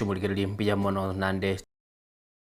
Mwanche omorigereria mbuya mono nande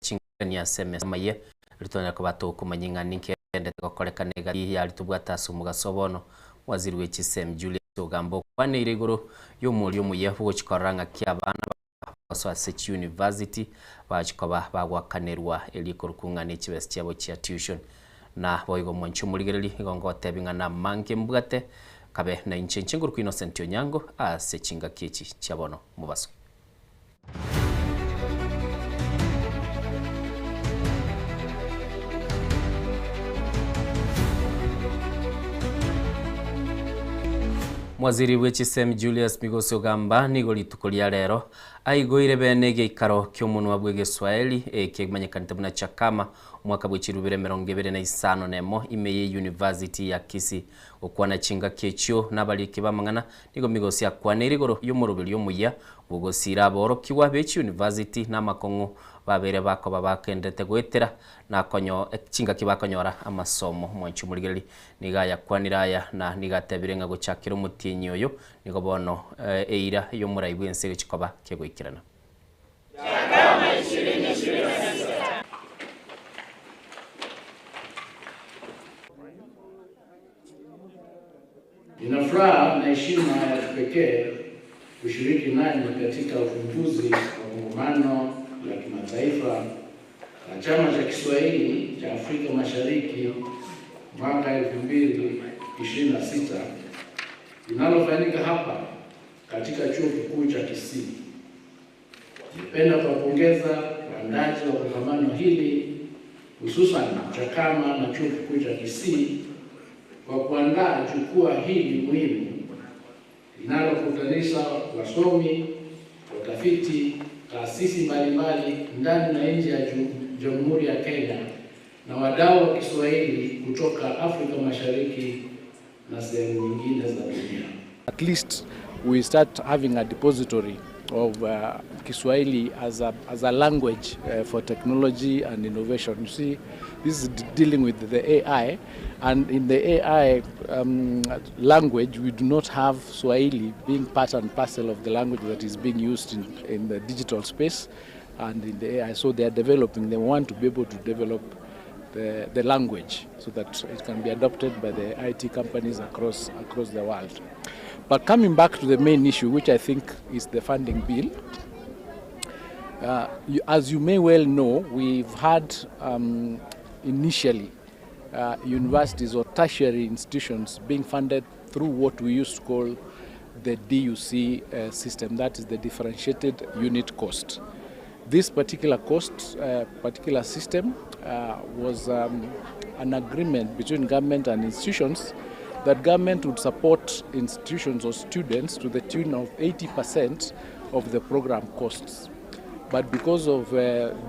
chingani ase emesa amaye ritonyara koba tokomanya ng'a ninki egendete gokorekana egati yari tobwate ase omogaso bono. Waziri bwe chisemi Julius Ogamba okwaneire igoro y'omoria omuya bw'ogochikorora ng'aki abana bagosoa ase chiuniversity bagochi koba bagoakanerwa erio korokwa ng'a ne chibesa chiabo chia tuition. Na boigo mwanche omorigereria igo ngotebi ng'a namange mbwate kabe nainche inche nkorokwa Innocent Onyango ase chingaki echi chia bono mobaso. Mwaziri bwe chisemi Julius Migosi Ogamba nigo rituko ria rero aigoire bene egeikaro ki'omonwa bw'egeswaeli ekemanyekanete buna Chakama omwaka bwe chirubere 25 ime ye University ya Kisii. Gokwana chingaki echio nabariki b'amang'ana nigo Migosi akwaneire igoro y'omoroberio omuya bw'ogosiira aborokigwa be chiunivasiti na amakong'u babeire bakoba bakenderete goetera na konyo chingaki bakonyora amasomo. Omwanchi omorigereria nigo ayakwanire aya na nigo atebire ng'a gochakera omotienyi oyo nigo bono eira y'omorai bw'ense egochia koba kegoikerana. Nina furaha na heshima ya kipekee kushiriki nanyi katika ufunguzi wa kongamano la kimataifa la Chama cha Kiswahili cha Afrika Mashariki mwaka 2026 linalofanyika hapa katika Chuo Kikuu cha Kisii. Ningependa kuwapongeza waandaji wa kongamano hili hususan CHAKAMA na Chuo Kikuu cha Kisii kwa kuandaa jukwaa hili muhimu linalokutanisha wasomi, watafiti, taasisi mbalimbali ndani na nje ya Jamhuri ya Kenya na wadau wa Kiswahili kutoka Afrika Mashariki na sehemu nyingine za dunia. At least we start having a depository of Kiswahili as a language for technology and innovation. You see, this is dealing with the AI, and in the AI language, we do not have Swahili being part and parcel of the language that is being used in the digital space and in the AI. So they are developing, they want to be able to develop the language so that it can be adopted by the IT companies across the world. But coming back to the main issue, which I think is the funding bill, as you may well know, we've had initially universities or tertiary institutions being funded through what we used to call the DUC system, that is the differentiated unit cost. This particular cost, particular system was an agreement between government and institutions that government would support institutions or students to the tune of 80% of the program costs. But because of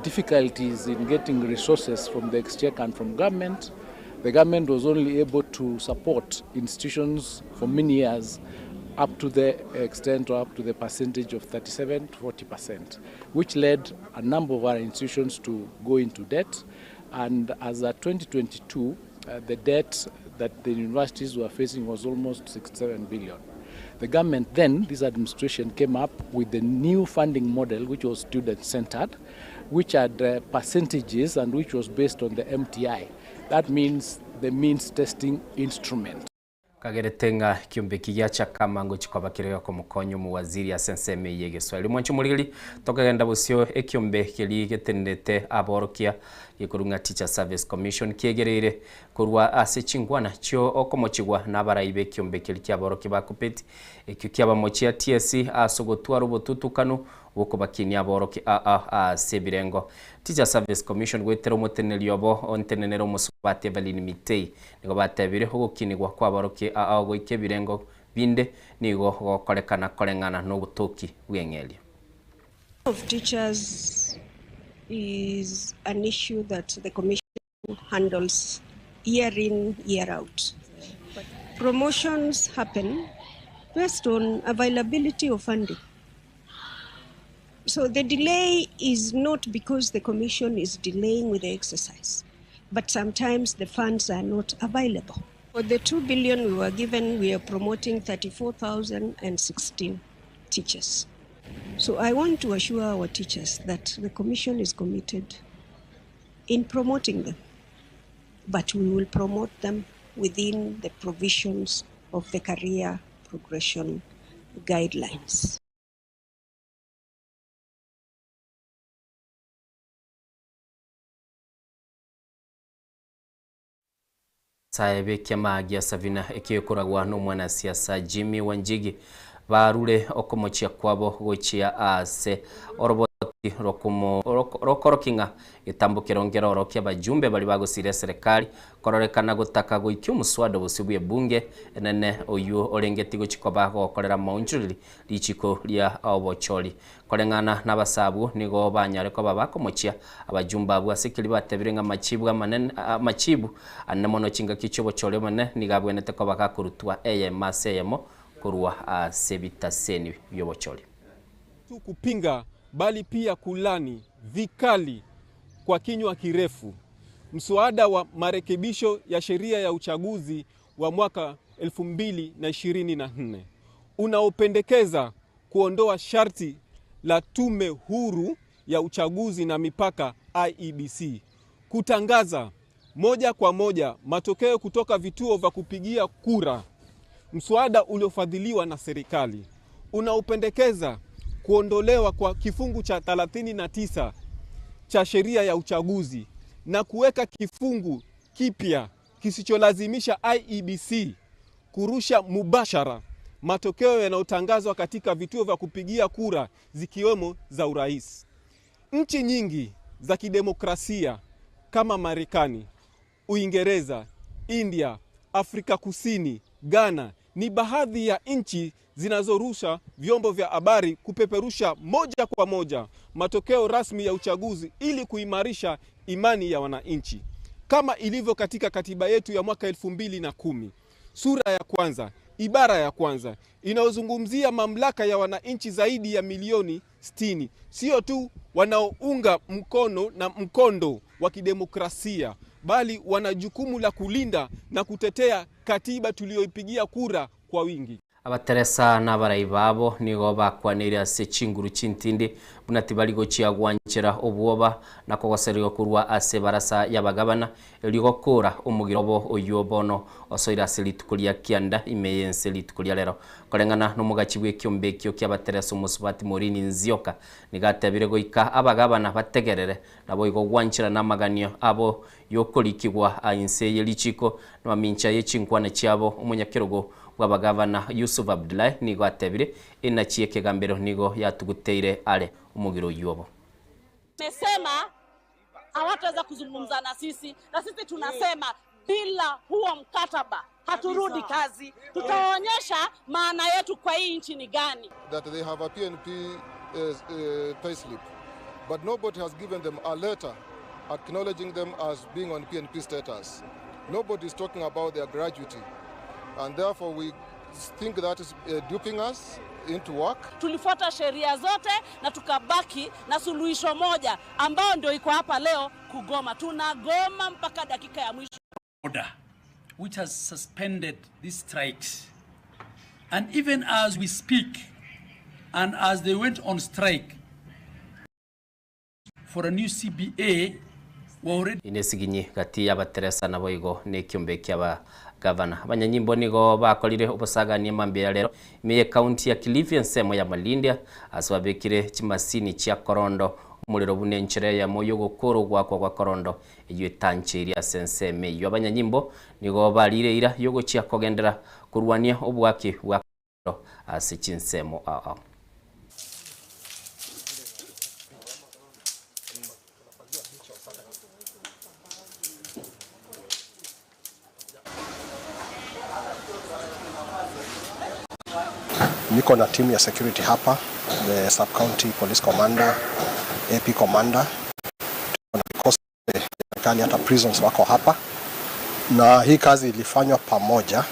difficulties in getting resources from the exchequer and from government, the government was only able to support institutions for many years up to the extent or up to the percentage of 37 to 40%, which led a number of our institutions to go into debt. And as at 2022, the debt that the universities were facing was almost 67 billion. The government then, this administration, came up with the new funding model, which was student-centered, which had percentages and which was based on the MTI. That means the means testing instrument. Kagerete ng'a kiombe gia Chakama ngochikoba kire komokonya omuwaziri ase ensemo eye y'Egeswahili. Mwanche omorigeri tokogenda bosio ekiombe keri getenenete aborokia gekorwa ng'a Teacher Service Commission kiegereire korwa ase chingwana chio okomochigwa na abarai b'ekiombe keri kiaborokia ba KUPPET ekio kiabamochia TSC ase ogotwara obotutukanu bwokobakinia aborokia aa ase ebirengo. Teacher Service Commission goetera omoteneneri obo ontenenere omosubati Evelyn Mitei nigo batebire ogokinigwa kw'aborokia aa goika ebirengo binde nigo gokorekana koreng'ana n'obotoki bw'eng'eria. Of teachers is an issue that the commission handles year in, year out. But promotions happen based on availability of funding. So the delay is not because the commission is delaying with the exercise, but sometimes the funds are not available. For the 2 billion we were given, we are promoting 34,016 teachers. So I want to assure our teachers that the Commission is committed in promoting them, but we will promote them within the provisions of the career progression guidelines. Sae b'ekiama gia Sabina ekekoragwa nomwanasiasa Jimmy Wanjigi barure okomochia kwabo gochia ase oroboti rokorokia ng'a getambo keronge kerorokia abajumbe baria bagosira eserekari kororekana gotaka goikia omoswada bosio bw'ebunge enene oyio orengeti gochia koba gokorera amaonchoreri richiko ria obochori. Koreng'ana nabasabwo nigo banyare koba bakomochia abajumbe abwo ase keria batebire ng'a amachibu amanene amachibu anene mono chingaki chi'obochori obonene nigo abwenerete koba gakorutwa eyemo ase eyemo korwa ase ebitaseni bi'obochori. Tu kupinga bali pia kulani vikali kwa kinywa kirefu mswada wa marekebisho ya sheria ya uchaguzi wa mwaka 2024 unaopendekeza kuondoa sharti la Tume Huru ya Uchaguzi na Mipaka IEBC kutangaza moja kwa moja matokeo kutoka vituo vya kupigia kura. Mswada uliofadhiliwa na serikali unaopendekeza kuondolewa kwa kifungu cha 39 cha sheria ya uchaguzi na kuweka kifungu kipya kisicholazimisha IEBC kurusha mubashara matokeo yanayotangazwa katika vituo vya kupigia kura zikiwemo za urais. Nchi nyingi za kidemokrasia kama Marekani, Uingereza, India, Afrika Kusini, Ghana ni baadhi ya nchi zinazorusha vyombo vya habari kupeperusha moja kwa moja matokeo rasmi ya uchaguzi ili kuimarisha imani ya wananchi, kama ilivyo katika katiba yetu ya mwaka 2010 sura ya kwanza ibara ya kwanza inayozungumzia mamlaka ya wananchi zaidi ya milioni 60, sio tu wanaounga mkono na mkondo wa kidemokrasia, bali wana jukumu la kulinda na kutetea katiba tuliyoipigia kura kwa wingi. Abateresa na abarai babo nigo bakwaneire ase chinguru chintindi buna tibari gochia gwanchera obwoba na kogoserigwa korwa ase ebarasa y'abagabana erio gokora omogiro obo oyio bono osoire ase rituko ria kianda ime y'ense rituko ria rero. Koreng'ana nomogachi bw'ekiombe ekio ki'abateresa omosubati Maureen Nzioka nigo atebire goika abagabana bategerere naboigo gwanchera namaganio abo y'okorikigwa inse ye richiko namamincha ye chinkwana chiabo omonyakerogo bw'abagavana Yusuf Abdullahi nigo atebire, Enachi y'ekegambero nigo yatuguteire are omogiro oyio obo. Wamesema hawataweza kuzungumza na sisi, na sisi tunasema bila huo mkataba haturudi kazi. Tutaonyesha maana yetu kwa hii nchi ni gani. That they have a PNP payslip, but nobody has given them a letter acknowledging them as being on PNP status. Nobody is talking about their gratuity, and therefore we think that is duping us into work. Tulifuata sheria zote na tukabaki na suluhisho moja ambao ndio iko hapa leo, kugoma. Tunagoma mpaka dakika ya mwisho. Order which has suspended these strikes, and even as we speak and as they went on strike for a new CBA, were already Inesiginyi gati y'abateresa naboigo nekiombe ki'abagavana. Abanyanyimbo nigo bakorire obosagani mambia ya rero ime y'ekaunti ya Kilifi ensemo ya Malindi ase babekire chimasini chia korondo omorero buna enchera eyemo y'ogokora ogwakwa gwa korondo eyio etancheirie ase ensemo eyio. Abanyanyimbo nigo barire eira y'ogochia kogendera korwania obwaki bwa korondo ase chinsemo ao ao. Niko na timu ya security hapa, the sub county police commander, AP commander, na vikosi vya serikali, hata prisons wako hapa, na hii kazi ilifanywa pamoja,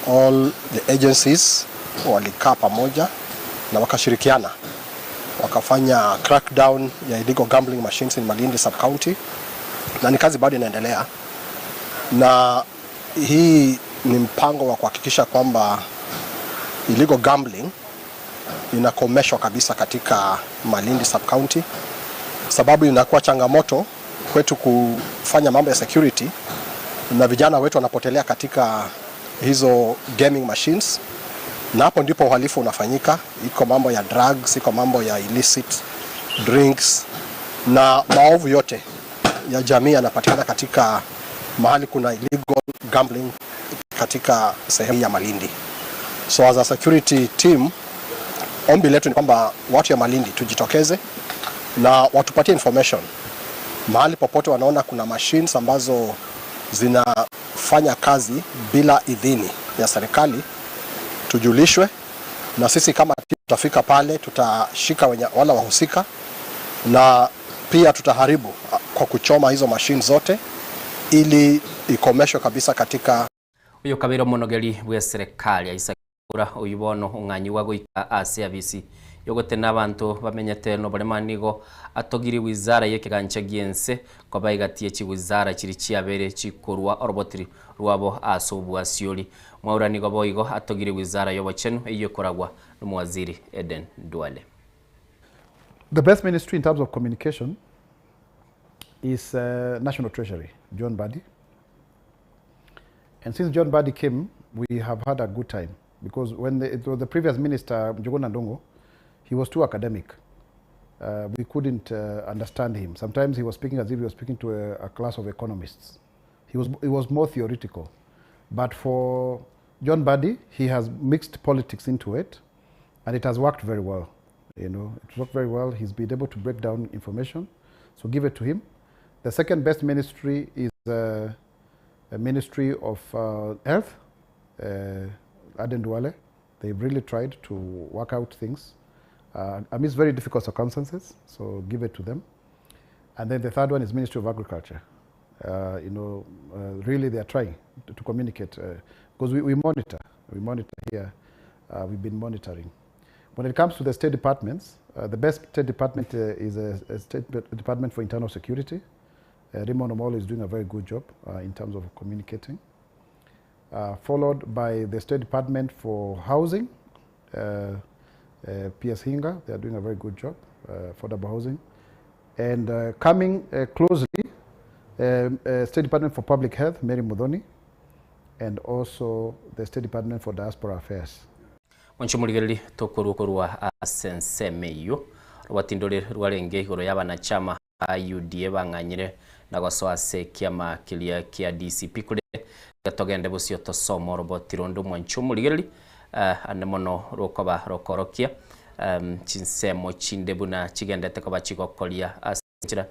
all the agencies walikaa pamoja na wakashirikiana, wakafanya crackdown ya illegal gambling machines in Malindi sub county, na ni kazi bado inaendelea, na hii ni mpango wa kuhakikisha kwamba illegal gambling inakomeshwa kabisa katika Malindi sub county, sababu inakuwa changamoto kwetu kufanya mambo ya security na vijana wetu wanapotelea katika hizo gaming machines, na hapo ndipo uhalifu unafanyika. Iko mambo ya drugs, iko mambo ya illicit drinks na maovu yote ya jamii yanapatikana katika mahali kuna illegal gambling katika sehemu ya Malindi. So as a security team, ombi letu ni kwamba watu ya Malindi tujitokeze na watupatie information mahali popote wanaona kuna machines ambazo zinafanya kazi bila idhini ya serikali, tujulishwe, na sisi kama timu tutafika pale, tutashika wenye wala wahusika, na pia tutaharibu kwa kuchoma hizo machines zote ili ikomeshwe kabisa katika Oyo kabere omonogeri bw'eserekari Isaac Mwaura, oyio bono ong'anyigwa goika ase abisi y'ogotena abanto bamenyete noborema nigo atogirie wizara y'ekegancha gi'ense koba egati ye chiwizara chiria chiabere chikorwa orobotiri rwabo ase obwasiori. Mwaura nigo boigo atogirie wizara y'obochenu eyio ekoragwa nomowaziri Eden Duale. The best ministry in terms of communication is National Treasury, John Mbadi. And since John Mbadi came, we have had a good time because when the, it was the previous minister, Njuguna Ndung'u, he was too academic. We couldn't understand him. Sometimes he was speaking as if he was speaking to a class of economists. He was more theoretical. But for John Mbadi, he has mixed politics into it, and it has worked very well. It worked very well. He's been able to break down information, so give it to him. The second best ministry is a Ministry of Health, Aden Duale. They've really tried to work out things amidst very difficult circumstances, so give it to them. And then the third one is Ministry of Agriculture. Really they are trying to communicate, because we monitor. We monitor here. We've been monitoring. When it comes to the state departments, the best state department is a state department for internal security. Raymond Omolo is doing a very good job in terms of communicating. Followed by the State Department for Housing, P.S. Hinga, they are doing a very good job, affordable housing. And coming closely, State Department for Public Health, Mary Muthoni, and also the State Department for Diaspora Affairs. Mwancho morigereri tokorwa korwa ase ensemo eyio robatindore rwarenge igoro y'abanachama ba UDA bang'anyire na gosoa ase ekiama keria kia DCP kore togende bosio tosoma oroboti ronde omwancho omorigereri ande mono rokoba rokorokia chinsemo chinde buna chigendete koba chigokoria ase nchera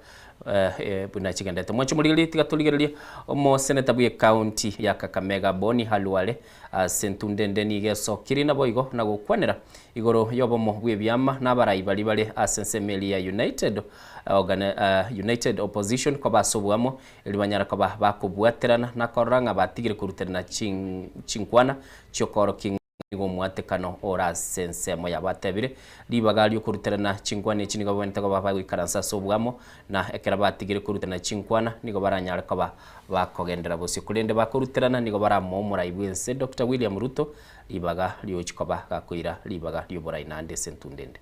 buna chigendete mwancho morigereri tiga torigereria omoseneta bwe county ya Kakamega Boni Khalwale ase entundende nigo esokire nabo igo na gokwanera igoro y'obomo bw'ebiama n'abarai bari bare ase ensemo eria ya United Opposition koba ase obwamo eri banyara koba bakobwaterana na korora ng'a batigire koruterana chinkwana chiokorokia nigo omwatekano ore ase ensemo yabo atebire ribaga riokoruterana chinkwana echi nigo babwenerete koba bagoikaransa ase obwamo na ekero batigire koruterana chinkwana nigo baranyare koba bakogendera bosio korende bakoruterana nigo baramoa omorai bwa ense Dr. William Ruto ribaga riochi koba gakoira ribaga rioborai naende ase entundende.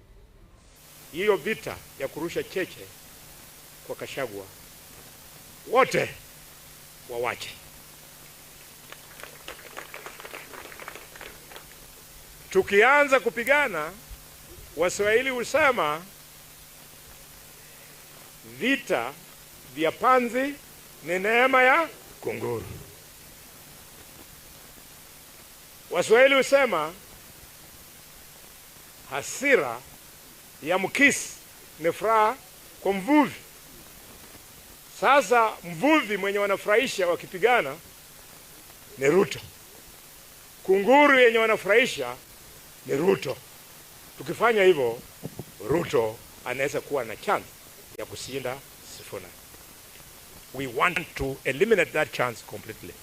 Hiyo vita ya kurusha cheche kwa Gachagua wote wawache. Tukianza kupigana, Waswahili husema vita vya panzi ni neema ya kunguru. Waswahili husema hasira ya mkisi ni furaha kwa mvuvi. Sasa mvuvi mwenye wanafurahisha wakipigana ni Ruto. Kunguru yenye wanafurahisha ni Ruto. Tukifanya hivyo, Ruto anaweza kuwa na chance ya kushinda Sifuna. We want to eliminate that chance completely.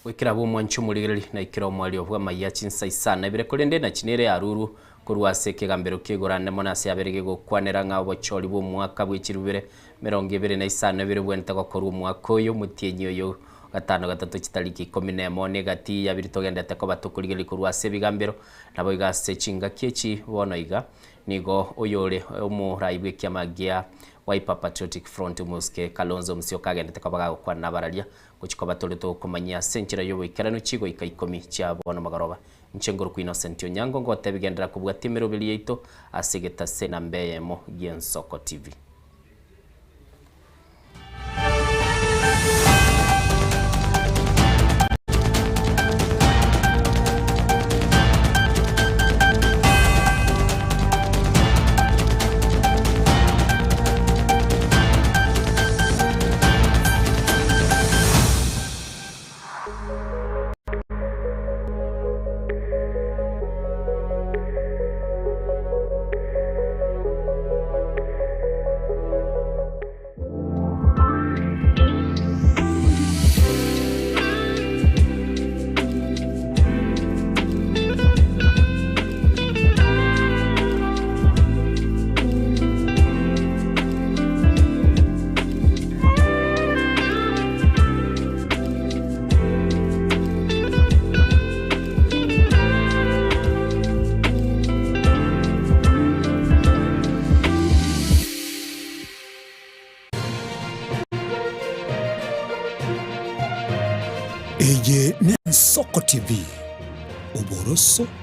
Gwikira bo mwancho murigereri na ikira omwali bwa maiya chinsa isana ibere korende na chinere aruru korwa ase ekegambero kiegorane mono ase abere gegokwanera ng'a obochori bwa omwaka bwa echirubere 25 ibere bwenete gokorwa omwaka oyo omotienyi oyo Gatano gatato chitariki ikomi nemo na egati ya biri togendete koba tokorigereria korwa ase ebigambero, naboigo ase chingaki echi bono iga, nigo oyore omorai bw'ekiama gia Wiper Patriotic Front Omosike Kalonzo Musyoka agendete koba gagokwana nabararia gochia koba tore tokomanyia ase enchera y'oboikeranu chigoika ikomi chia bono magoroba. Inche ngorokwa Innocent Onyango ngotebi genderera kobwatia emeroberi yaito ase egetase namba eyemo gi'Ensoko TV. Eye n'Ensoko TV, oboroso.